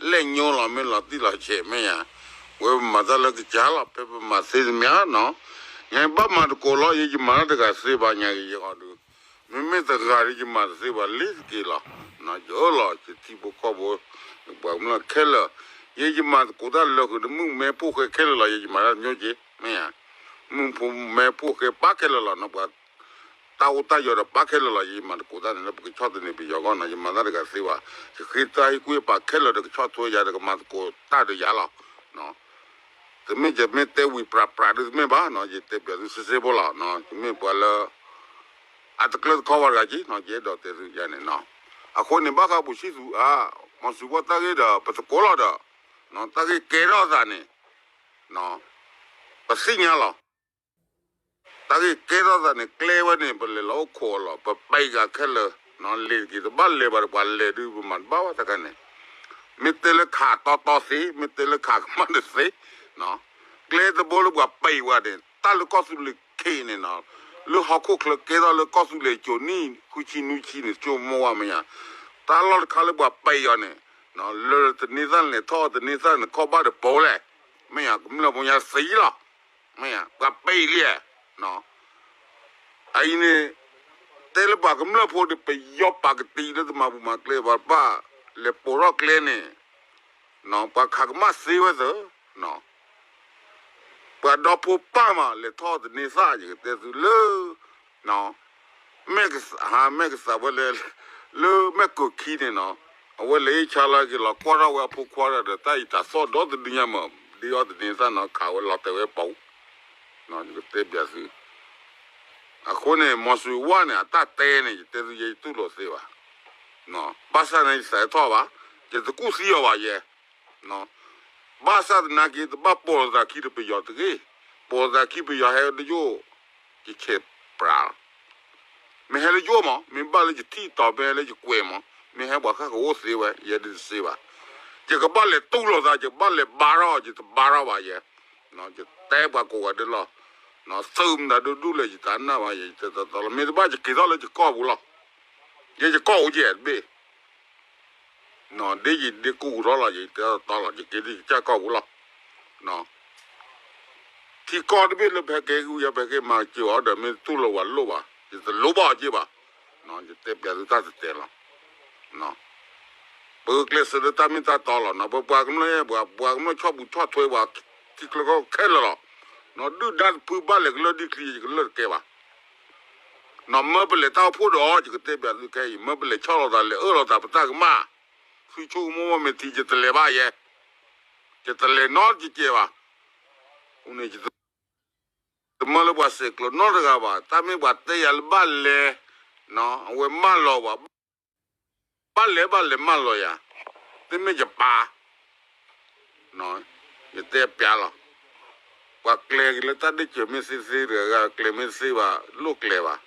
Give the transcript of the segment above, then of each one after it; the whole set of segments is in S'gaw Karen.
လဲၣ်ညိလီၤ မ့ၢ်လီၤတံၢ်လီၤဆဲးမ့ၢ်ယါ, ဝဲပမၤတၢ်လၢကစၢ်လီၤ ဖဲပမၤသ့တမံၤနီၤ, ယဘၣ်မၤသကိးလီၤ ယယမၤတၢ်တဂၤသ့ဘၣ်ညါက့ၤယဂီၢ်ဒုး, မ့မ့ၢ်တဂၤဒီးယမၤတသ့ဘၣ်လ့ၤတက့ၢ်လီၤ, ယအၢၣ်လီၤ ယထံဖိကီၢ်ဖိ ပှၤကမျၢၢ်ခဲလၢာ်, ယယမၤသကိးတၢ်လၢာ်ဃုာ်ဒီးမုၣ်ကမဲဖိဃဲခဲလၢာ်လီၤ ယယမၤတၢ်တမျိုးက့ၤ, မ့ၢ်ယါ, မုၣ်ဖိမဲဖိဃဲပာ်ခဲလၢာ်လီၤနီၤ ပှၤ တၢ်အိၣ်တၢ်ယီၤဒီးပာ်ခဲလၢာ်လီၤ ယမၤသကိးတၢ်န့ၣ်လၢပကဆီၣ်သနံးပယီၤဂီၢ်နီၤ ယမၤတၢ်တဂၤသ့ဘၣ်, ယဃ့တၢ်ဟ့ၣ်ကူၣ်ဟ့ၣ်ပာ်ခဲလၢာ်ဒီးကဆီၣ်ထွဲယၤဒီးကမၤသကိးတၢ်ဒီးယၤလီၤ, တမ့ၢ်ယမ့ၢ်တဲဝံၤပြးပြးဒုးတမ့ၢ်ဘၣ်နီၤ ယတဲပျးသုစ့စ့ဖိလီၤ, ယမ့ၢ်ပှၤလၢ အတကျၢၤတခီဝဲတဂၤက့ၤနီၤ ယအဲၣ်ဒိးတဲသုယၤန့ၣ်နီၤ, အဃိန့ၣ် ဘၣ်ဃးပူၤဆံသူးအါ မီၤစူၤဝါတၢ်ဂ့ၢ်ဒီး ပသကိးလီၤဒီး တၢ်ဂ့ၢ်ကဲထီၣ်သးန့ၣ် ပသ့ၣ်ညါလီၤ တၢ်ဂ့ၢ်ကဲထီၣ်သးန့ၣ် ကျဲဝဲန့ၣ် ပလဲၤလီၤအိၣ်ခိးအီၤလီၤ ပပာ်ဂၤခဲလၢာ်, လ့ၤတက့ၤ တဘၣ်လဲၤဘၣ်ဒီးပှၤလဲၤဒုး ပမၤတဘၣ်ဘၣ်တခါန့ၣ်, မ့ၢ်တဲလၢခးတီတီသ့ မ့ၢ်တဲလၢခးကမၣ်တသ့, ကျဲတဘိလၢပှၤပာ်ဝဲန့ၣ် တၢ်လၢကီၢ်သူလ့ၤခ့န့ၣ်နီၤ, လၢဟီၣ်ခိၣ်ချၢကဲထီၣ်လၢကီၢ်သူလ့ၤကိၤနံၣ် ဃုဆံနွံဆံန့ၣ် ဆိကမိၣ်ဝဲမ့ၢ်ယါ, တၢ်လီၢ်တခါလၢပှၤပာ်အီၤန့ၣ် လၢတန့ၤသၣ်လဲၤထီၣ်တန့ၤသၣ်န့ၣ် ခီၣ်ဘၣ်တပိၤလဲၣ်, မ့ၢ်ယါ ကမျၢၢ်ဖိညါသံလီၤ မ့ၢ်ဧါ ပှၤပ့ၤလံဧါ, အအံၤန့ၣ် တဲလၢပှၤကမျၢၢ်ဖိဒီး ပယီၤပာ်ကတံာ်လၢတမၤပူၤမၤကျဲ ပှၤဘၣ်လဲၤပိာ်ထီၣ်ကျဲန့ၣ်, ပှၤခးကမၣ်သ့ဝဲသၢ, ပှၤဒီဖိပၢ်မး လဲၤထီၣ်တန့ၤသၣ် ယကတဲသုလၢ မဲၢ်ကစး ဟါ မဲၢ်ကစးဝဲလဲၤ လၢမဲၢ်ကၢၢ်ခံန့ၣ်နီၤ, အဝဲလဲၤအ့ၣ်ဆါလီၤက့ၤလီၤ ကွၢ်ထီၣ်ဝဲအဖိခွါဒီး တၢ်အံၤတၢ်သီၣ်ဒီတဒုညါမး ဒ်အီၤတန့ၤသၣ်နီၤ ခးဝဲလီၤတဲာ်ဝဲပူၤ, ယကတဲပျးသု, အဃိန့ၣ် မီၤစူၤဝါန့ၣ် အတၢ်တဲန့ၣ် ယတဲသုယဲယတူၢ်လိာ်သ့ဘၣ်, ဘၣ်ဆၣ်န့ၣ် ယစးထီၣ်ဘၣ်, ယတကူၣ်သံအီၤဘၣ်ယဲ ဘၣ်ဆၣ်သနာ်က့ တဘၣ်ပိာ်လိာ်သးခံဒီးပယီၤတဂ့ၤ, ပိာ်လိာ်သးခံပယီၤဟဲလၢယိၣ် ယဆဲးပြးလီၤ, မ့ၢ်ဟဲလၢယိၣ်မး မ့ၢ်ဘၣ်လၢယထံၣ်တီၤ မ့ၢ်ဟဲလၢယကွဲးမး မ့ၢ်ဟဲပှၤဃၣ်ကအိၣ်သ့ဝဲ ယဲဒ်တသ့ဘၣ်, ယကဘၣ်လဲၤတူၢ်လိာ်သး ယကဘၣ်လဲၤဘါထီၣ် ယတဘါထီၣ်ဘၣ်ယဲ, ယတဲပှၤကိးဂၤဒဲးလီၤ, သုးမတၤဒိၣ်ဒိၣ်လဲၣ် ယတၢ်နာ်ဘၣ်ယဲ ယတဲတီတီလီၤ မ့ၢ်တဘၣ်ယက့ၤထီၣ်လၢယကီၢ်ပူၤလီၤ, ယဲယကီၢ်အိၣ်ယဲတဘ့ၣ် ဒ်ယဒ့ကူၣ်ထီၣ်လီၤ ယတဲတီတီလီၤ ယက့ၤဒ်ယကစၢ်ကီၢ်ပူၤလီၤ, ထံကီၢ်တဘ့ၣ်လၢဖဲက့ၤဂုာ်ယၤ ဖဲက့ၤမၤစၢၤအီၤဒီး မ့ၢ်တတူၢ်လိာ်ဝဲလိၣ်ဘၣ် ယတလိၣ်ဘၣ်အီၤက့ၤဘၣ်, ယတဲပျးသုတၢ်တဲတဲလီၤ, ပကျဲးစၢးလၢတၢ်မ့ၢ်တၢ်တီလီၤနီၤ ပပှၤကမျၢၢ် ပှၤကမျၢၢ်ဆီၣ်ပူၤဆီၣ်ထွဲပှၤ ထံချၢကီၢ်ခဲလၢာ်လီၤ, နီၤ ဒုၣ်ဒါတဖုဘၣ်လဲၤကလၢၢ်ဒံချံ ယကလၢၢ်တကဲဘၣ် နီၤ မၢပလဲၤတၢ်အိၣ်ဖှိၣ်ဒီးအီၤ ယကတဲပျးသုခဲအံၤ မၢပလဲၤဆီၣ်လီၤသး လဲၤအၢၣ်လီၤသး ပတၢ်ကမၣ် သုဆိကမိၣ်ဝဲမ့ၢ်ထံ ယတလဲၤဘၣ်ယဲ, ယတလဲၤနီတကဲဘၣ်, အဃိန့ၣ် ယတမၢလၢပှၤစဲးကျိးနီတဂၤဘၣ်, တၢ်မ့ၢ်ပှၤတဲယၤလၢဘၣ်လဲၤ, အဝဲမၢလီၤပှၤ ဘၣ်လဲၤဘၣ်လဲၤမၢလီၤယၤ, တမ့ၢ်ယပၢ် ယတဲပျးလီၤ, ပှၤကျဲၤက့ၤလၢတၢ်ဒ့ၣ်စၢၤမ့ၢ်သ့သ့တဂၤဂၤ ကျဲၤမ့ၢ်သ့ဘၣ် လိၣ်ကျဲၤဘၣ်,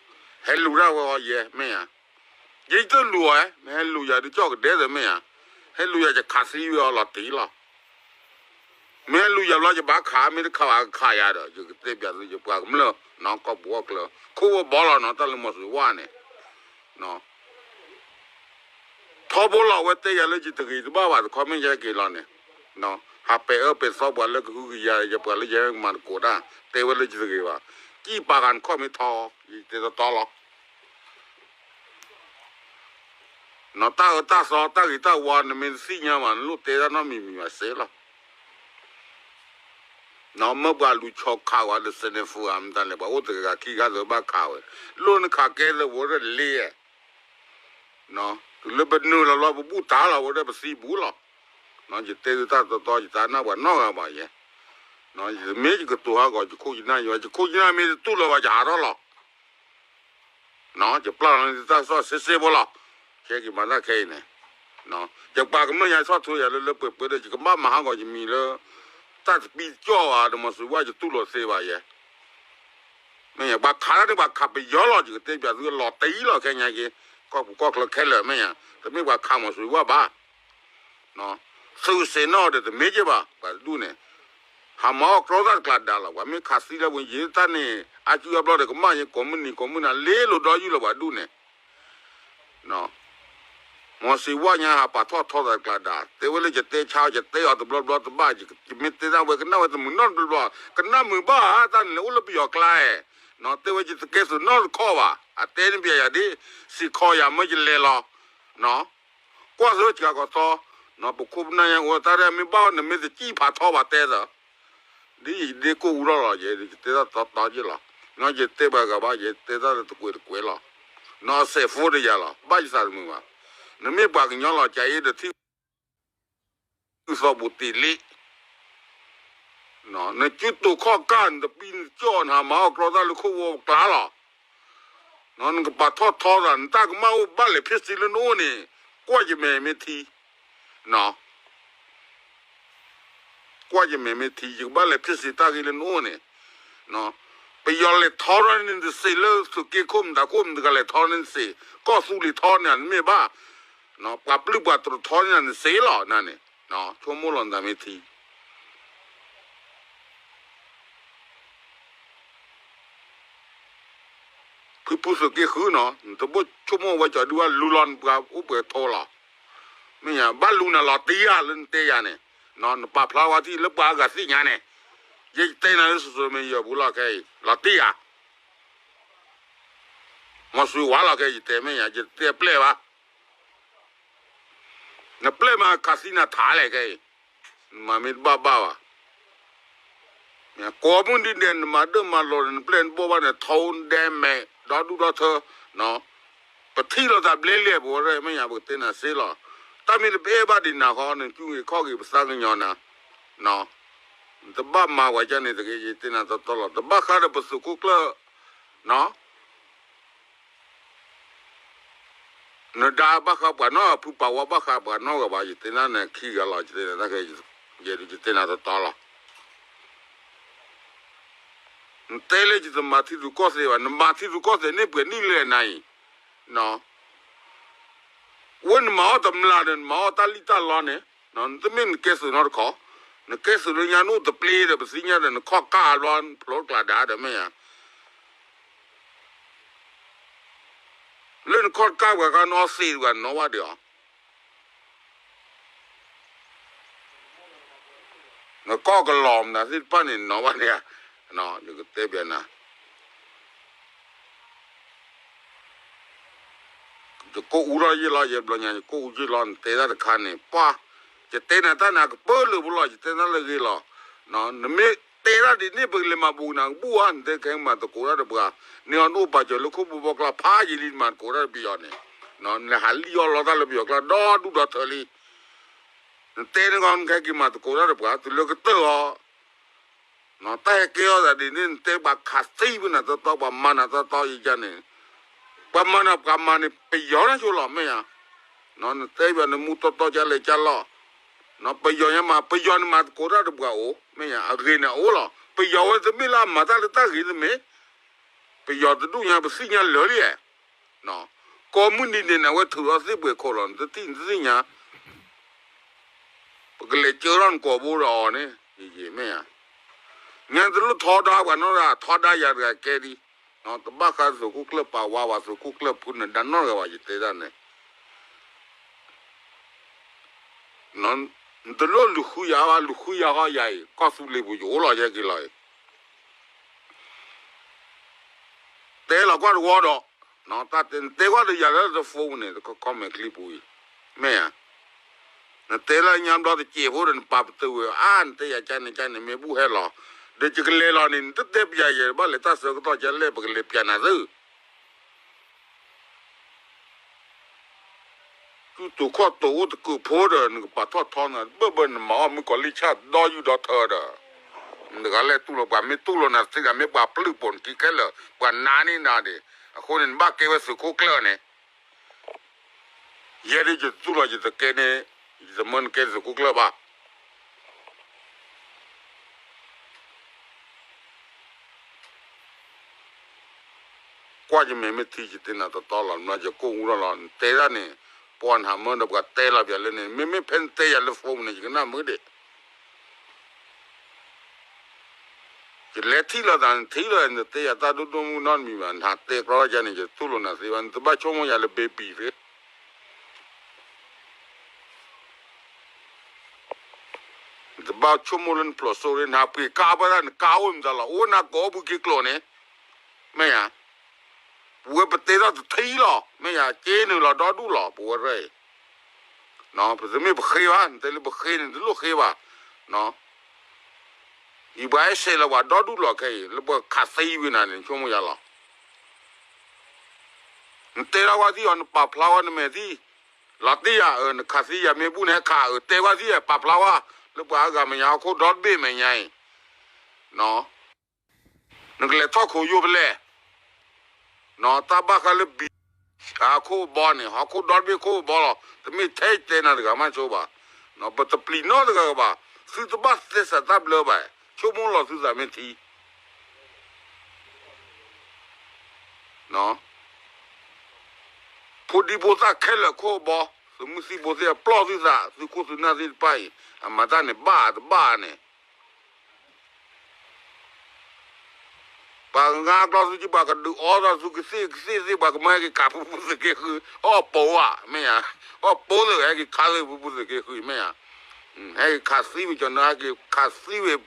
ဟဲလူၤတၢ်ဝဲအီၤယဲ မ့ၢ်ဧါ, ယတလူၤအီၤ, မ့ၢ်ဟဲလူၤယၤဒုးကၠီၣ်ကဒဲသ့ မ့ၢ်ဧါ, ဟဲလူၤယၤယခးသံဝဲအီၤလီၤတံၢ်လီၤ, မ့ၢ်ဟဲလူၤယၤဘျီယဘၣ်ခး မ့ၢ်တခးဘၣ်ကခးယၤဒီး ယကတဲပျးသု ယပှၤကမျၢၢ်နီၤ ကီၢ်ပူၤအီၣ်ကျၢၤ ခိၣ်ဝဲဘီလီၤနီၤ တၢ်လၢမီၤစွ့ၤဝါန့ၣ် ထီဘိလီၤ အဝဲတဲယၤလၢယတဂ့ၤတဘၣ်ဘၣ် တခီမ့ၢ်ယဟဲက့ၤလီၤန့ၣ်, ဟးပဲာ်အၢပဲာ်သီပှၤလၢကဟုကယာ် ယပှၤလၢယဟဲမၤသကိးတၢ် တဲဝဲလၢယတဂ့ၤဘၣ်, စံၣ်ပာ်ဂၤနခီၣ်မ့ၢ်ထီ ယတဲတီတီလီၤ, နီၤ တၢ်အၢတၢ်သီ တၢ်ဂ့ၤတၢ်ဝါ နမ့ၢ်တသ့ၣ်ညါဘၣ် နလိၣ်တဲတၢ်နီတမံၤမံၤဘၣ်စ့လီၤ နီၤ မၢပှၤလူၤဆီခးဝဲဒီး စဲးနဲၣ်ဖူဧါ မတၤလဲၣ် ပှၤအိၣ်တဂၤခံဂၤသ့ဘၣ်ခးဝဲ, လိၣ်နခးကဲသ့ဝဲဒၣ်လ့ဧါ, တုၤလၢပနုာ်လီၤလီၤ ပဘူၣ်တၢ်လီၤ ဝဲဒၣ်ပသံဘူးလီၤ, ယတဲသုတၢ်တီတီ ယတနာ်ပှၤနီတဂၤဘၣ်ယဲ, ယမ့ၢ်ယကတိၤဟးဂီၤ ယခိၣ်ယနၢ်ယွၤ ယခိၣ်ယနၢ်မ့ၢ်တတူၢ်လိာ်ဘၣ် ယဟးထီၣ်လီၤ ယပျၢ်လီၤန့ၢ်တၢ်ကစီၣ်စ့စ့ဖိလီၤ, ခဲက့ၤမၤတၢ်ခဲအံၤန့ၣ်, ယပှၤကမျၢၢ်ညါဆီၣ်ထွဲယၤလၢလၢပှဲၤပှဲၤဒီး ယကဘၣ်မၤဟးဂီၤယမံၤလၢ တၢ်တပံတကၠီၣ်ဘၣ် ဒီးမီၤစွ့ၤဝါ ယတူၢ်လိာ်သ့ဘၣ်ယဲ, မ့ၢ်ပှၤခးတၢ်န့ၣ် ပှၤခးပယီၤလီၤ ယကတဲပျးသုလီၤတံၢ်လီၤ ခဲညါက့ၤ ကီၢ်ပူၤကီၢ်ချၢခဲလၢာ်မ့ၢ်ညါ တမ့ၢ်ပှၤခးမီၤစွ့ၤဝါဘၣ် သုးစ့ၢ်နီၣ်ဒီးတမ့ၢ်က့ၤဘၣ် ပှၤတဒူၣ်န့ၣ်, ဟးမၤအီၣ်ကြီတၢ်တကျးဒါလီၤ ပှၤမ့ၢ်ခးသံလၢဝဲယံၤတၢ်န့ၣ် အါစုအါဘျီဒီးကမၣ်ယဲ ကိးမုၢ်နံၤကိးမုၢ်နၤ လ့လိာ်ဒီယုၢ်လီၤပှၤဒူၣ်န့ၣ်, မီၤစံဝါညါဟးပာ်ထီၣ်ထီသးတကျါဒါ, တဲဝဲလၢယတဲဆါအီၤ ယတဲအီၤတဘျီဘျီတဘၣ်, ယမ့ၢ်တဲတၢ်ဝဲကနၣ်ဝဲတမုာ်နီတဘျီဘျီ, ကနၣ်မုာ်ဘၣ်ဧါ, တၢ်န့ၣ်လဲၤအိၣ်လၢပယီၤကျါဧါ, တဲဝဲယတကဲသုးနီတခီဘၣ်, အတဲန့ၣ်ပျဲယၤဒ်, စံးခီယၤမ့ၢ်ယလဲၤလီၤ, ကွၢ်သ့စှၤကီးသီ, ပခိၣ်ပနၢ်ညါအိၣ်တၢ်ရဲၣ်မ့ၢ်ဘၣ် နမ့ၢ်တစံၣ်ဖးထီဘၣ်တဲသၢ ဒ်ယဒ့ကိၣ်အူထီၣ်လီၤ, ယတဲတၢ်တီတီယ့ၣ်လီၤ, နီၢ်ယတဲဘၣ်ဂၤဘၣ် ယတဲတၢ်လၢတကွဲးတကွဲးလီၤ, နီၢ်အစဲးဖိတယၤလီၤ ဘၣ်ယသးတမုာ်ဘၣ်, နမ့ၢ်ပှၤကညီလီၤ ကၢအ့ဒီးထံၣ် သီပူၤတ့ၢ်လံ, နကၠူတိာ်ခီၣ်ကၢ် နတပံနကၠီၣ် နဟးမၤအီၣ်ကြီတၢ်လၢခိၣ်ဝီပကျါလီၤ, နကပာ်ထီၣ်ထီသး နတၢ်ကမၣ်အိၣ်ဘၣ်လဲၤဖံးစံလၢနအိၣ်န့ၣ်, ကွၢ်ယမဲာ်မ့ၢ်ထံ ကွၢ်ယမဲာ်မ့ၢ်ထံ ယကဘၣ်လဲၤဖံးစံတၢ်ဂ့ၤလၢနအိၣ်န့ၣ်, ပယီၤလဲၤထီထီၣ်န့ၣ်တစ့း လၢသုးက့ခိၣ်မတၤခိၣ်မတၤတဂၤလဲၤထီန့ၣ်တစ့း, ကီၢ်သူလ့ၤထီန့ၣ် နမ့ၢ်ဘၣ်, ပှၤပျုၢ်ပှၤတြီၤထီန့ၣ်နစ့းလီၤ, နန့ၣ်, ဆိကမိၣ်လီၤနသးမ့ၢ်ထံ ဖုဖုသုးက့ဃုနီၤ, နတဘိဆိကမိၣ်ဝဲကၠီဒုဝဲလူလီၤနပှၤအိၣ်ပှဲၤထီလီၤ, မ့ၢ်ညါ ဘၣ်လူနၤလီၤတံၢ်ဧါလၢနတဲယၤန့ၣ်, နပာ်ဖျါဝဲထံၣ်လၢပှၤအဂၤသ့ၣ်ညါန့ၣ်, ယဲယတဲနၤလၢစိၤစိၤမ့ၢ်ယပူၤလီၤခဲအံၤ လီၤတံၢ်ဧါ, မီၤစွံဝါလီၤခဲအံၤ ယတဲမ့ၢ်ညါ ယတဲပျဲၢ်ဘၣ် နပျဲၢ်မးခးသံနၤထးလဲၣ်ခဲအံၤ, နမၤမ့ၢ်တဘၣ်ဘၣ်ဘၣ်, ကိးမုၢ်နံၤဒဲး နမၤဒၢၣ်မၤလီၤ နပျဲၢ်နဘိၣ်ဘၣ်န့ၣ် ထီဒဲမဲာ် ဒီဒူၣ်ဒီထၢ, ပထံၣ်လိာ်သးဘျဲလံ ပဝဲမ့ၢ်ညါ ပကတဲနၤစ့လီၤ, တၢ်မ့ၢ်တပအဲၣ်ဘၣ်ဒံးနၤဃီ နကၠူဂ့ၤခီၣ်ဂ့ၤ ပသးကညီၤနၤ, နတဘၣ်မၤဝဲဒ်န့ၣ်တဂ့ၤ ယတဲနၤတီတီလီၤ, တဘၣ်ဃးဒီးပသုးခိၣ်ကျၢၢ် နဒါဘၣ်ဃးပှၤနီတဖု ပာ်ဝဲဘၣ်ဃးပှၤနီတဂၤဘၣ်, ယတဲနၤန့ၣ်ခံဂၤလီၤ, ယတဲနၤတၢ်ခဲ, ယတဲနၤတီတီလီၤ, နတဲလၢယတမၤထံရူၢ်ကီၢ်သဲးဘၣ်, နမၤထံရူၢ်ကီၢ်သဲးန့ၣ်ပှဲၤနံၣ်လဲၣ်နၤအံၤ, ဝဲနမၤအီၣ်တမျးဒီး နမၤအီၣ်တၢ်လံၣ်တၢ်လီန့ၣ်, နတမ့ၢ်နကဲသုးနီတခီ, နကဲသုးလၢညါနအိၣ်တပျ့ၤဒီး ပသ့ၣ်ညါဒီး နခီၣ်ကၢ်ဘျီ ဖျိတကျးဒါဒီးမ့ၢ်ဧါ လၢနခီၣ်တကၢ်ပှၤခါ နအီၣ်သ့ၣ်တဂၤနီၣ်ဘၣ်ဒံးအီၤ, နကီၢ်ကလီၤမနုၤသ့ၣ်တဖၣ်န့ၣ် နီၣ်ဘၣ်ဒံးဧါ, ယကတဲဘၣ်နၤ, ယကိၣ်အူထီၣ်ယ့ၢ်လီၤ ယဘျီညါ ယကိၣ်အူယ့ၢ်လီၤ နတဲတၢ်တခါန့ၣ် ပှၤ, ယတဲနၤတၢ်န့ၣ် ကပၢလၢပလီၢ် ယတဲနၤလၢအဂ့ၤလီၤ, နမ့ၢ်တဲတၢ်ဒ်န့ၣ် ပကလဲၤမၤဘူးနၤကဘူၣ်ဧါ, နတဲခဲမၤသကိးတၢ်ဒီးပှၤ, န့ၢ်အီၤနအိၣ်ပာ်စၢၤလၢခိၣ်ဘိဘီကျါ ဖးယံာ်လံ နမၤသကိးတၢ်ဒီးပယီၤန့ၣ်, နဟးလံၣ်အီၣ်လီတၢ်လၢပယီၤကျါ ဒီဒူၣ်ဒီထၢလံ, နတဲန့ၣ်ဂီၢ် နကဟဲက့ၤမၤသကိးတၢ်ဒီးပှၤ တုၤလၢကတၢၢ်အီၤ တၢ်ဟဲကဲထီၣ်သးဒ်န့ၣ် နတဲပှၤခးသံဝဲနၤတီတီ ပှၤမၤနၤတီတီယကန့ၣ်, ပှၤမၤနၤပှၤမၤန့ၣ် ပယီၤန့ၣ်ဆိလီၤ မ့ၢ်ဧါ, နတဲပှၤနမူတီတီကလဲၤကလီၢ်, ပယီၤညါမၤ ပယီၤန့ၣ်မၤသကိးတၢ်ဒီးပှၤအိၣ် မ့ၢ်ဧါ, အဂ့ၤန့ၣ်အအိၣ်လီၤ, ပယီၤဝဲတမ့ၢ်လၢအမၤတၢ်လၢတၢ်ဂ့ၤတမ့ၢ်, ပယီၤတဒူၣ်ညါ ပသ့ၣ်ညါလၢာ်လံဧါ ကိးမုၢ်နံၤဒဲးန့ၣ် အဝဲထုးထီၣ်သ့ၣ်ပှဲၤခိၣ်လီၤ နတထံၣ်နတသ့ၣ်ညါ, ပကလဲၤကၢထီၣ်နကိာ်ဘိဒီးအီၤန့ၣ် ယယံာ်မ့ၢ်ဧါ, ညါတလိၣ်ထီဒါပှၤနီတဂၤ ထီဒါယၤတဂၤကဲဒံး, တဘၣ်ဃးသုးခိၣ်ကျၢၢ်ပာ်ဝါဘၣ် သုးခိၣ်ကျၢၢ်ဖုနဒါနီတဂၤဘၣ် ယတဲဒၣ်န့ၣ် နတလိၣ်လူၤဃုယၤဘၣ် လူၤဃုယၤဃီယၤအံၤ ကီၢ်သူလ့ၤပူၤယအိၣ်လီၤယဲက့ၤလီၤအံၤ, တဲလီၤကွၢ်တဝီဒီး, တၢ်တဲနတဲကွၢ်ဒီးယၤလၢတ phone န့ၣ် တခီ comment ချံပူၤအံၤ, မ့ၢ်ဧါ, နတဲလၢညါဘျီတစဲးဖိဒီး နပာ်ပတုာ်ဝဲအါ နတဲယၤကန့ၣ်ကန့ၣ် မ့ၢ်ဘူၣ်ဟဲလီၤ, ဒီးယကလဲၤလီၤန့ၣ် နတတဲပျးယဲဘၣ်လဲၤတၢ်ဆၢကတီၢ်ကလဲၣ် ပကလဲၤပျးနၤသု တူၢ်တိာ်ခီၣ်တိာ်အိၣ်တကုးဖိဒီး နကပာ်ထီၣ်ထီနၤ ဘၢၣ်ဘၢၣ် နမၤအီၣ်မုၣ်ကီၤလံၢ်ဆၣ်ဒီယူၢ်ဒီထၢဒီး, နတဂၤလဲၣ်တူၢ်လိာ်ပှၤ မ့ၢ်တူၢ်လိာ်နၤသ့ဂၤ မ့ၢ်ပှၤပျုၢ်ပိာ်နခံခဲလၢာ် ပှၤနါန့ၢ်နၤဒံး, အဃိန့ၣ် နဘၣ်ကဲဝဲသုးခိၣ်ကျၢၢ်န့ၣ်, ယဲဒၣ်ယတူၢ်လိာ်ယတကဲန့ၣ်, ယတမၢနကဲသုးခိၣ်ကျၢၢ်ဘၣ် ကွၢ်ယမဲာ်မ့ၢ်ထံ ယတဲနၤတီတီလီၤ ယကိၢ်အူထီၣ်လီၤ နတဲဒၣ်န့ၣ်, ပှၤနဟးမၢဒီးပှၤတဲလီၤပျးလၢန့ၣ် မ့မ့ၢ်ဖဲနတဲယၤလၢ phone န့ၣ် ယကနၣ်မုာ်ဒံး, ယလဲၤထံၣ်လိာ်သး နထံၣ်လီၤ နတဲယၤတၢ်ဒိၣ်ဒိၣ်မုၢ်နီတမံၤဘၣ် နဟးတဲကြီယၤန့ၣ် ယတူၢ်လိာ်နၤသ့ဘၣ် နတဘၣ်ဆိကမိၣ်ယၤလၢ baby သ့ နတဘၣ်ဆိကမိၣ်လၢနဖျိးစိရ့ နဟးပှ့ၤကါပှဲၤဒၣ်နကါအိၣ်မတၤလီၤ အိၣ်နကီၢ်ပူၤက့ၤကျိာ်န့ၣ် မ့ၢ်ယါ, ပဝဲပတဲထီၣ်တထံလီၤ မ့ၢ်ယါ က့နုာ်လီၤဒီဒူၣ်လီၤ ပဝဲရဲၣ်အံၤ, ပတမ့ၢ်ပဃ့ဘၣ် နတဲလၢပဃ့န့ၣ် တလိၣ်ဃ့ဘၣ်, ယပှၤဟဲဆဲးလီၤပှၤဒီဒူၣ်လီၤခဲအံၤ လၢပှၤခးသံဝံၤနၤန့ၣ် နဆိကမိၣ်ယါလီၤ နတဲထီၣ်ဝဲသံအီၤ နပာ်ဖျါဝဲနမဲာ်သံ, လီၤတံၢ်ယၤ နခးသံယၤမ့ၢ်ဘူၣ်န့ၣ် ဟဲခးအတဲဝဲသံ ပာ်ဖျါဝဲ လၢပှၤအဂၤမဲာ်ညါ ဟီၣ်ခိၣ်ဒီတဘ့ၣ်မဲာ်ညါအံၤ, နကလဲၤထီၣ်ခိၣ်ယိာ်ဖဲလဲၣ်, တၢ်ဘၣ်ဃးလၢဘံ အခိၣ်အဘီန့ၣ် ဟီၣ်ခိၣ်ဒီတဘ့ၣ်ခိၣ်အဘီလီၤ တမ့ၢ်ထဲတဲနၤတဂၤမးဆိဘၣ်, ပတပျံၤနီတဂၤဘၣ်, သုတဘၣ်သဲစးတၢ်ဘျၢဘၣ်, ဆိကမိၣ်လီၤသုသးမ့ၢ်ထံ ဖိဒံဖိသၣ်ခဲလၢာ်ခိၣ်အဘီ, သုးမုၢ်သံၣ်ဘိသ့ၣ်အပျီၢ်သုသး သုးခိၣ်သုးနၢ်သ့ၣ်တဖၣ်အံၤ အမၤတၢ်န့ၣ်ဘၣ်တဘၣ်န့ၣ်, ပှၤကငါကျီသုကံ ပှၤကဒုးအီသးသုကသ့ၣ်ကသ့ၣ်သ့ၣ် ပှၤကမၢဟဲက့ၤခးဖုဖုသုးက့ဃု အီၣ်ပိဧါ မ့ၢ်ဧါ, အီၣ်ပိသ့ၣ် ဟဲက့ၤခးသ့ၣ်ဖုဖုသုးက့ဃု မ့ၢ်ဧါ, ဟဲက့ၤခးသံဝံၤကၠီၤနၢ ဟဲက့ၤခးသံဝံၤ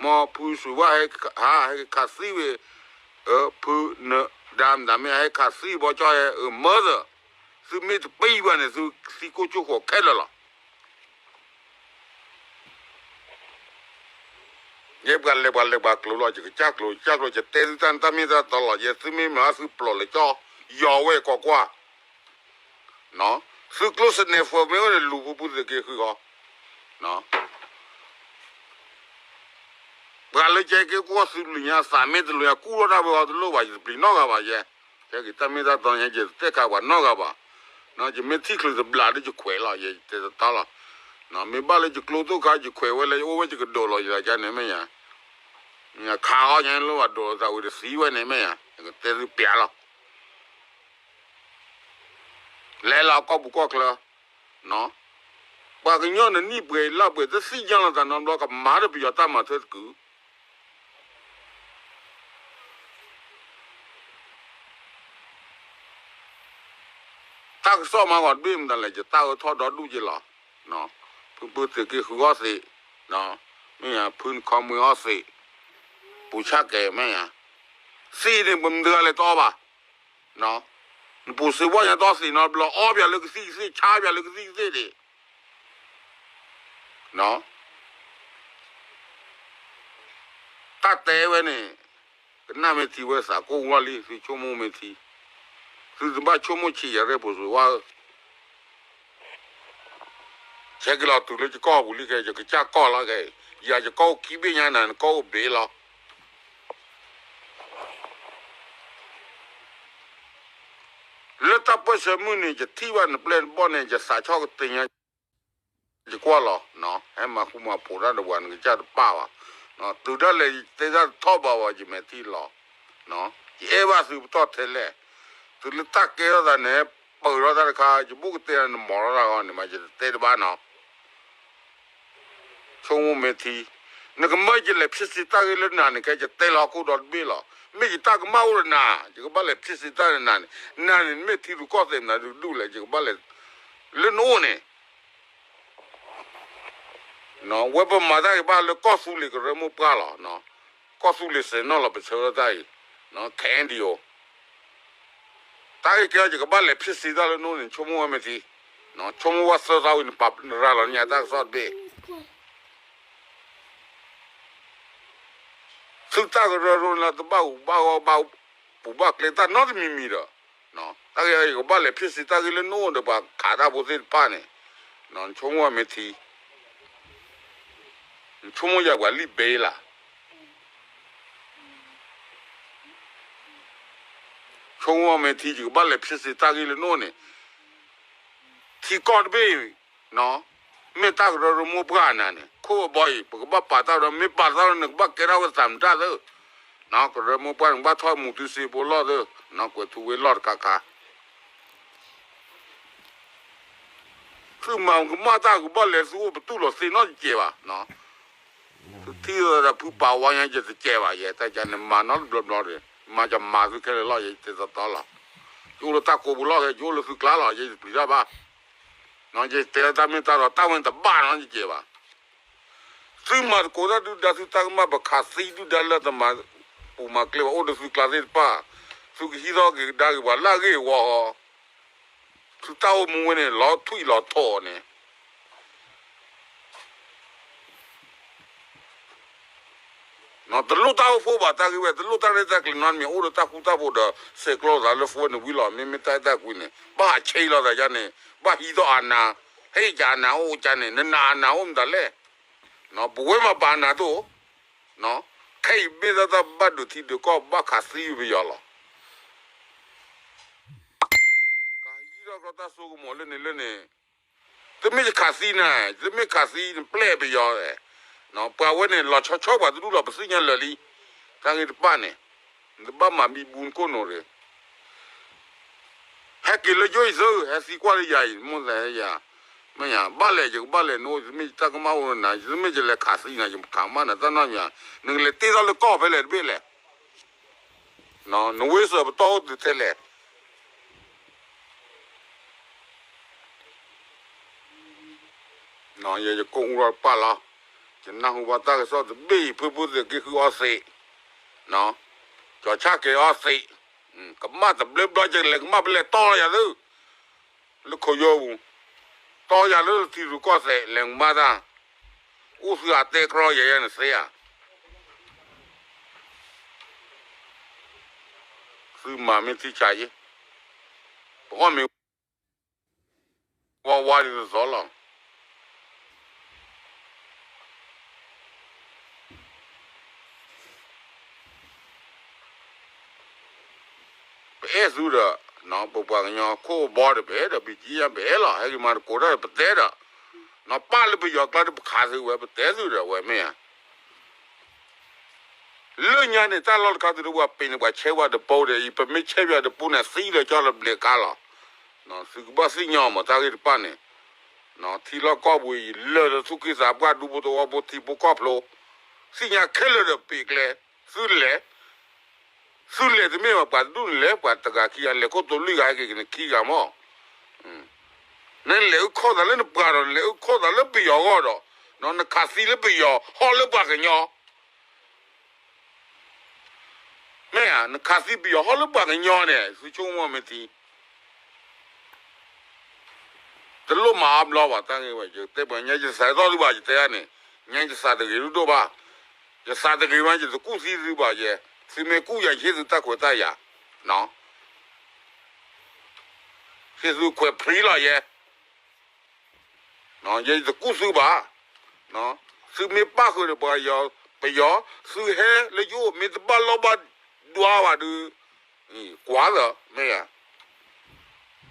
မ်ဖုစူၤဝါ ဟဲ ဟဲက့ၤခးသံဝံၤ ဖုနဒါမတၤမ့ၢ် ဟဲခးသံဘီကၠီဟဲ မၢသၢ သုမ့ၢ်တပံၤဘၣ်န့ၣ် သုသံကိၢ်ကၠိဃိးခဲလၢာ်လီၤ. ယဲပှၤလဲၤပှၤလဲၤပှၤကျိၤလီၤ ယကစၢ်ကျိၤ ယကစၢ်ကျိၤ ယတဲသုတၢ်တၢ်မ့ၢ်တၢ်တီလီၤ ယဲသုမ့ၢ်မၤသုပျိာ်လၢကၠီ ယီၤဝဲကွၢ်ကွၢ် သုကျိစနဲၣ်ဖိမ့ၢ်အိၣ်န့ၣ် လူၤဖုဖုသုးက့ဃုဃီ ပှၤလၢကဲက့ၤကွၢ်သုလူၤညါ သးမ့ၢ်တလူၤညါ ကူၣ်ထီၣ်တၢ်ဝဲအီၤတလိၣ်ဘၣ် ယတပျံၤနီတဂၤဘၣ်ယဲ, ယဲက့ၤတၢ်မ့ၢ်တၢ်တီညါ ယတတဲခးပှၤနီတဂၤဘၣ်, ယမ့ၢ်ထံၣ်ချုးတဘျးဒီးယခွဲးလီၤ ယတဲတတီလီၤ, မ့ၢ်ဘၣ်လၢယကျိတိၣ်ခါ ယခွဲးဝဲလၢယအိၣ်ဝဲယကဒိးလီၤယသးကန့ၣ်မ့ၢ်ယါ, ခးအီၤညါလၢဘၣ်ဒိးသးဝံၤတသံဝဲန့ၣ်မ့ၢ်ယါ ယကတဲသုပျးလီၤ လဲၤလီၤကီၢ်ပူၤကီၢ်ချၢ, ပှၤကညီနနံၣ်ပှဲၤလါပှဲၤ တသ့ၣ်ညါလီၤသးနီတဘျီ ကမၤဒီးပယီၤတၢ်မၤထၢတကုာ်, တၢ်ကစီၣ်မၤဂီၤတဘ့ၣ်မတၤလဲၣ် ယတၢ်အၢထီၣ်ဒီဒူၣ်က့လီၤ, ဖုဖုသုးက့ဃုအီၣ်သ့ၣ်, မ့ၢ်ယါ ဖုနခီမွ့အီၣ်သ့ၣ်, ပူၤဆၣ်ကဲၤမ့ၢ်ယါ, သ့ၣ်န့ၣ် ပမတဂၤလဲၤတအီဘၣ် နပူၤစ့ဝဲညါတအီသ့ၣ်နီတဘျီ အီပၠးလၢကသံၣ်ကသ့ၣ် ဆါပၠးလၢကသံၣ်ကသ့ၣ်ဒံး, တၢ်တဲဝဲန့ၣ် ကနၣ်မ့ၢ်ထံဝဲသးကိၢ်ဝါလံ သုဆိကမိၣ်မ့ၢ်ထံ, သုတဘၣ်ဆိကမိၣ်ဆံးယၤရဲၣ်ပူၤစ့ဝါဧၢ ဆဲးက့ၤလီၤတုၤလၢယကီၢ်ပူၤလံခဲ ယကစၢ်ကီၢ်လီၤခဲ, ယၤယကီၢ်အိၣ်ခံဘ့ၣ်ညါနၤ နကီၢ်အိၣ်ဘ့ၣ်လီၤ. လၢတၢ်ပၢၢ်ဆၢမုၢ်နံၤ ယထံၣ်ဘၣ်နပျဲၢ်နဘီၣ်န့ၣ် ယသးဆီၣ်ကတ့ၢ်ညါ ယကွၢ်လီၤ, ဟဲမၤဃူမၤဖိးတၢ်ဒီးပှၤ နကစၢ်တပာ်ဘၣ်, တုၤဒၣ်လဲာ်ယတဲတၢ်တထီၣ်ဘးဘၣ် ယမဲာ်ထံလီၤ, ယအဲၣ်ဘၣ်သုပတီၢ်ထဲလဲၣ်, တုၤလၢတၢ်ကဲထီၣ်သးန့ၣ် ပၢၢ်ထီၣ်တၢ်တခါ ယဘူးကတဲနမီၤထီၣ်တၢ်ဂီၢ်န့ၣ်မး ယတတဲတဘၣ်နီၤ ဆိကမိၣ်မ့ၢ်ထံ, နကမၢယလဲၤဖျဲၣ်စ့တၢ်ဂ့ၢ်လၢနၤန့ၣ် ခဲယတဲလီၤဟီၣ်ခိၣ်ဒီတဘ့ၣ်လီၤ. မ့ၢ်ယတၢ်ကမၣ်အိၣ်ဒီးနၤ ယကဘၣ်လဲၤဖျဲၣ်စ့တၢ်နၤန့ၣ်, နၤန့ၣ် နမ့ၢ်ထံရူၢ်ကီၢ်သဲးမနုၤတဒူၣ်လဲၣ် ယကဘၣ်လဲၤ, လၢနအိၣ်န့ၣ် ဝဲပမၤတၢ်ဂ့ၤဘၣ်လၢကီၢ်သူလ့ၤကရၢမိၢ်ပှၢ်လီၤ. ကီၢ်သူလ့ၤစဲးနီၣ်လီၤ ပဆၢထၢၣ်တၢ်အံၤ, ခဲအံၤဒံးဧိၤ တၢ်ဂ့ၢ်ကဲထီၣ် ယကဘၣ်လဲၤဖျဲၣ်စ့တၢ်လၢနအိၣ်န့ၣ် ဆိကမိၣ်ဝဲမ့ၢ်ထံ, ဆိကမိၣ်ဝဲသၢသီဝံၤ နပာ်နရၤလီၤညါတၢ်ကစီၣ်တဘ့ၣ် သုတၢ်ကရၢကရိန့ၣ်လီၤ တဘၣ်ဟူးဘၣ်ဂီၢ်ဘၣ်ပူၤဘၣ်ကျဲတၢ်နီတမံၤမံၤဒီး, တၢ်ဂ့ၢ်ယကဘၣ်လဲၤဖျဲၣ်စ့တၢ်ဂ့ၢ်လၢနအိၣ်ဒီးပှၤခးတၢ်ဖိသ့ၣ်တဖၣ်န့ၣ်, နဆိကမိၣ်ဝဲမ့ၢ်ထံ, နဆိကမိၣ်ယၤပှၤလံၣ်ဘ့လၢ် ဆိကမိၣ်မ့ၢ်ထံ ယကဘၣ်လဲၤဖျဲၣ်စ့တၢ်ဂ့ၢ်လၢနအိၣ်န့ၣ်, ထံကီၢ်တဘ့ၣ်, မ့ၢ်တၢ်ကရၢကရိမိၢ်ပှၢ်နၤန့ၣ် ခိၣ်အဘီအံၤ ပကဘၣ်ပာ်တၢ်ဒီး မ့ၢ်ပာ်တၢ်ဒီး နကဘၣ်ကဲထီၣ်ဝဲသးမတၢ်သၢ, ကရၢမိၢ်ပှၢ်န့ၣ် ကဘၣ်ထီၣ်မူးတုစ့ဖိလီၢ်သၢ, ကွဲးထူဝ့လီၢ်တခါခါ သုမၤကမၣ်တၢ်ကဘၣ်လဲၤသုအိၣ်ပတူၢ်လိာ်သ့နီတစဲးဘၣ်, သုထံၣ်ဒီးဖုပာ်ဝါညါ ယတစဲးဘၣ် ယဲတၢ်ကါန့ၣ် မၤနီတဘျီဘျီဒီး မၤကမၤသုခဲလၢာ်လီၤ ယဲယတဲတီတီလီၤ, ယအိၣ်လၢတၢ်ကိးပူၤလီၤ ယအိၣ်လၢသုကျါလီၤ ယဲယပျံၤတၢ်ဘၣ်, ယတဲလၢတၢ်မ့ၢ်တၢ်တီ တၢ်ဝဲန့ၣ်တဘၣ်နီတစဲးဘၣ် သုမၤသကိးတၢ်ဒုၣ်ဒါ သုတၢ်ကမၣ် ပခးသံဒုၣ်ဒါလၢတမၤပူၤမၤကျဲဘၣ် အိၣ်ဒီးသုကျါသ့ၣ်တဖၣ်, သုကဟံးထီၣ်က့ၤကဒါက့ၤပှၤလၢအဂ့ၢ်အဝီဃီ, သုတၢ်အိၣ်မူဝဲန့ၣ် လီၤထွံၣ်လီၤထီန့ၣ် တလိၣ်တၢ်အိၣ်ဖှိၣ်ဘၣ် တၢ်ဂ့ၢ်ဝဲ တလိၣ်တၢ်ရဲၣ်တၢ်ကျဲၤနီတမံၤ အိၣ်ဒီးတၢ်ဃူတၢ်ဖိးဒီး ဆဲးကျိးသးလၢ phone န့ၣ်ဝံၤလီၤ. မ့မ့ၢ်တၢ်အဲၣ်တၢ်ကွံန့ၣ် ဘၣ်ဟးဆဲးလီၤသးယါန့ၣ် ဘၣ်ဟံးထီၣ်အနၢ်, ဟဲကနၢ်အိၣ်ကနၢ်န့ၣ် နနၢ်အနၢ်အိၣ်မတၤလဲၣ်. ပဝဲမၤပာ်နၢ်တအိၣ်, ခဲအံၤမ့ၢ်တၢ်တၢ်ဘၣ်ဒိးထံဒိးကီၢ် ဘၣ်ခးသံပယီၤလီၤ. ကဟံးထီၣ်ကီၢ်တၢ်စိကမီၤလၢန့ၣ်လၢန့ၣ်, တမ့ၢ်ယခးသံနၤ, တမ့ၢ်ခးသံနပျဲၢ်ပယီၤ, ပှၤဝဲန့ၣ် လီၤဆီဆီပှၤတဒူၣ်လီၤ ပသ့ၣ်ညါလၢာ်လံ, တၢ်ဂ့ၢ်တဖၣ်န့ၣ်, နဘၣ်မၤမံဘူနကိၣ်နိၣ်ရ့ၣ် ဟဲက့ၤလၢယိအံၤသု, ဟဲသံကွၢ်လၢယၤအံၤ, မိၢ်သးယၤ, မ့ၢ်ယၤ ဘၣ်လဲၣ် ယကဘၣ်လဲၤနအိၣ် ယတမ့ၢ်ယတၢ်ကမၣ်အိၣ်နၤ, ယတမ့ၢ်ယလဲၤခးသံနၤ, ယခးမၣ်နၤတၢ်နီတမံၤ, နကလဲၤတ့ထီၣ်လၢကီၢ်ဖဲလဲၣ်တဘ့ၣ်လဲၣ်, နဝ့ၢ်စၢၤပတီၢ်အိၣ်တုၤထဲလဲၣ် ယကိၣ်အူထီၣ်တပၢ်လီၤ, ယနၢ်ဟူဘၣ်တၢ်ကစီၣ်တဘ့ၣ်အံၤ ဖုဖုသုးက့ဃုအီသံး, ကၠီၤဆၣ်က့ၤအီသံး, ကမၣ်တဘျၢဘျီ ယလဲၤကမၣ်ဖဲလဲၣ် တီယၤသု, လၢခိယိပူၤ, တီယၤလၢထံရူၢ်ကီၢ်သဲး လဲၤကမၣ်တၢ်, အိၣ်သုအတဲကြီယၤယဲန့ၣ်သ့ဧါ သုမၤမ့ၢ်ထံဆးယ့ၣ်, ပဂီၢ်မ့ၢ် ဝါဝါဒ်သိးသိးလီၤ. ပအဲၣ်သုဒီး ပပှၤကညီခိၣ်ဘီဒီး ပအဲၣ်ဒီး ပကံယါ ပအဲၣ်လီၤ. ဟဲက့ၤမၤသကိးတၢ်ဒီး ပတဲဒီး ပၢ်လၢပယီၤကျါဒီး ပခးသုဝဲ ပတဲသုဒီး ဝဲမ့ၢ်ဧါ လၢညါန့ၣ် တၢ်လီၢ်တခါသုတဝဲပ့ၤန့ၣ် ပှၤဆဲးဝဲတပူၤဒီးအံၤ ပမ့ၢ်ဆဲးဝဲတပူၤန့ၣ် သံလၢကၠီလၢဘျဲးကါလီၤ. သုကဘၣ်သ့ၣ်ညါအီၤမး တၢ်ဂ့ၢ်တဖၣ်န့ၣ် ထံလီၢ်ကီၢ်ပူၤအံၤ လၢာ်လၢသူၣ်က့သးပှၢ် ဒူဖိသဝီဖိ ထံဖိကီၢ်ဖိ သ့ၣ်ညါခဲလၢာ်ဒီးပ့ၤကျဲ သုလဲၤ သုလဲၤတမ့ၢ်ဘၣ် ပှၤတဒူၣ်န့ၣ်လဲၤ ပှၤတဂၤခံဂၤ လဲၤခိၣ်တိၤလွံၢ်ဂၤဟဲက့ၤက့ၤနခံဂၤမး နလဲၤအုၣ်ခီၣ်သးလၢနပှၤဒီး နလဲၤအုၣ်ခီၣ်သးလၢပယီၤအဂီၢ်ဒီး နခးသံလၢပယီၤ ဟီၣ်လၢပှၤကညီ မ့ၢ်ဧါ နခးသံပယီၤဟီၣ်လၢပှၤကညီန့ၣ် သုဆိကမိၣ်မ့ၢ်ထံ တလိၣ်မၤအါဘျီဘၣ် တၢ်ဂ့ၢ်ဝဲ ယတဲပှၤညါ ယသးထီၣ်သုဘၣ် ယတဲန့ၣ် ညါယသးတဂ့ၤဒိၣ်ဒိၣ်ဘၣ် ယသးတဂ့ၤမး ယတကူၣ်သံသုဘၣ်ယဲ သုမ့ၢ်ကူၣ်ယၤ ယဟ့ၣ်သုတၢ်ခွဲးတၢ်ယာ် ဟ့ၣ်သုခွဲးဖြံလီၤယဲ ယဲယတကူၣ်သုဘၣ် သုမ့ၢ်ပၣ်ဃုာ်ဒီးပှၤယီၤ ပယီၤ သုဟဲလၢယအိၣ် မ့ၢ်တဘၣ်လီၢ်ဘၣ်ဒွါဘၣ်ဒီး ကွၢ်သၢ မ့ၢ်ဧါ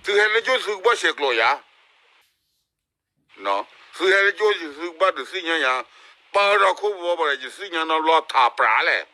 သုဟဲလၢယအိၣ် သုကဘၣ်ဆဲးကျိးယၤ သုဟဲလၢယအိၣ် သုကဘၣ်ဒုးသ့ၣ်ညါယၤ ပၢဒီးခိၣ်ဘီဘၣ်ဒီး ယသ့ၣ်ညါနီတဘျီ ထးပြးလဲၣ်